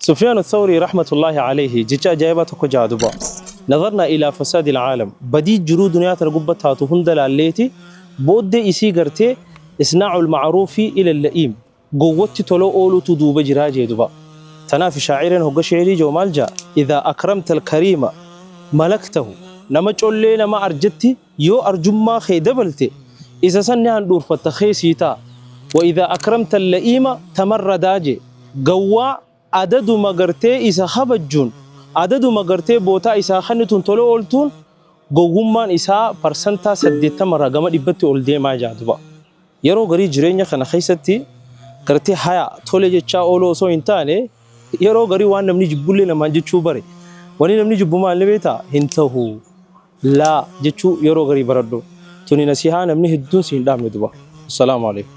Sufyaan Thawrii rahmatullaahi alayhi jecha ajaa'ibaa tokko ja'a duba. Nazarnaa ilaa fasaadil aalam. Badii jiruu duniyaa tana gubba taatu hunda laalleeti booddee isii gartee isnaa'ul ma'ruufi ila la'iim. Gowwatti tola oolutu duuba jiraa jee duba. Tanaaf shaa'ireen hogga shi'irii jiru maal ja'a? Idhaa akramta alkariima malaktahu. Nama collee nama arjatti yoo arjummaa kee dabalte isa san ni handhuurfatta kee sii ta'a. Wa idhaa akramta la'iima tamarradaa jee. Gawwaa adaduma gartee isa kabajjuun, adaduma gartee bootaa isaa kennituun tola ooltuun gowwummaan isaa parsantaa 80 irraa gama 100tti ol deemaa jaa duba. Yeroo garii jireenya kana keessatti gartee haya tole jechaa ooluu osoo hin taane yeroo garii waan namni jibbullee namaan jechuu bare. Wani namni jibbu maal ni beektaa? Hin tahu. Laa jechuu yeroo garii baradhu. Tuni nasihaa namni hedduun si hin dhaamne duba. Assalaamu alaikum.